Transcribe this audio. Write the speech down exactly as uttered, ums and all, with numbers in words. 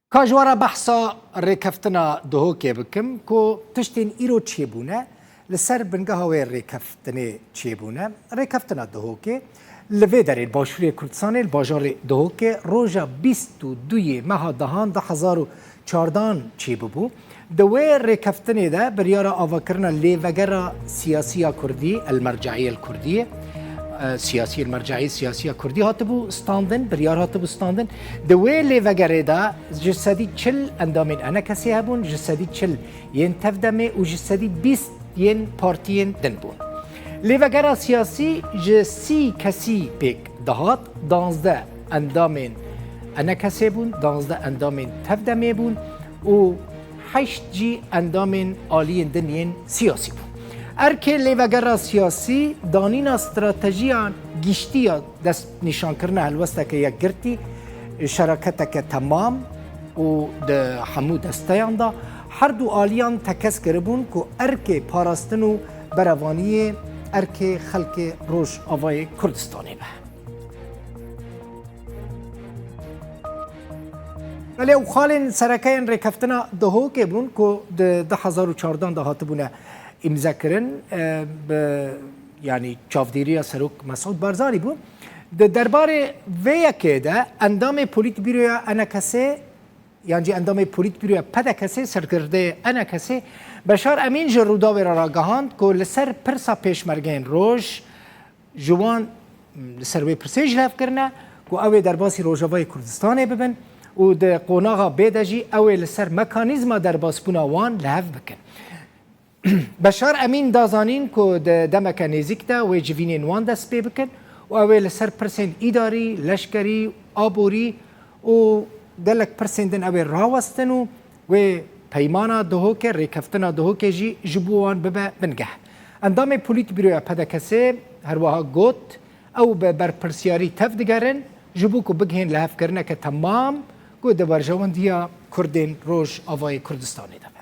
Ka ji we re behsa rêkeftina Duhokê bikim ku tiştên îro çêbûne, li ser bingeha wê rêkeftinê çêbûne. Rêkeftina Duhokê li vê derê li Başûrê Kurdistanê, li bajarê Duhokê roja bîst û duyê meha dehan du hezar û çardan çêbûbû. Di wê rêkeftinê de biryara avakirina lêvegera siyasî ya Kurdî, el merceî el Kurdî, e, siyasî el merceî, siyasî ya Kurdî hatibû standin, biryar hatibû standin. Di wê lêvegerê de ji sedî çil endamên ENKSê hebûn, ji sedî çil yên TEV-DEMê û ji sedî bîst yên partiyên din bûn. Lêvegera siyasî ji sî kesî pêk dihat, danzdeh endamên ENKSê bûn, danzdeh endamên TEV-DEMê bûn û heşt jî endamên aliyên din yên siyasî bûn. Erkê lêvegera siyasî danîna stratejiya giştî ya destnîşankirina helwesteke yekgirtî, şeraketeke temam û di hemû desteyan de her du aliyan tekez kiribûn ku erkê parastin û berevaniyê erkê xelkê Rojavayê Kurdistanê be. Belê, ew xalên sereke yên rêkeftina Duhokê bûn ku di du hezar û çardan de hatibûne îmzekirin, e, bi, yanî çavdêriya Serok Mesûd Barzanî bû. Di derbarê vê yekê de endamê Polîtbîroya ENKSê, yan jî endamê Polîtbîroya PDKSê, serkirdeyê ENKSê, Beşar Emîn ji Rûdawê re ragihand ku li ser pirsa pêşmergeyên roj ji wan li ser wê pirsê ji hev kirine ku ew ê derbasî Rojavayê Kurdistanê bibin û di qonaxa bê de jî ew ê li ser mekanîzma derbasbûna wan li hev bikin. Beşar Emîn da zanîn ku di demeke nêzîk de wê civînên wan dest pê bikin û ew ê li ser pirsên îdarî, leşkerî, aborî û gelek pirsên din ew ê rawestin û wê peymana Duhokê, rêkeftina Duhokê jî ji bo wan bibe bingeh. Endamê Polîtbîroya PDKSê her wiha got, ew bi berpirsiyarî tev digerin, ji bo ku bigihên lihevkirineke temam ku di berjewendiya Kurdên Rojavayê Kurdistanê de be.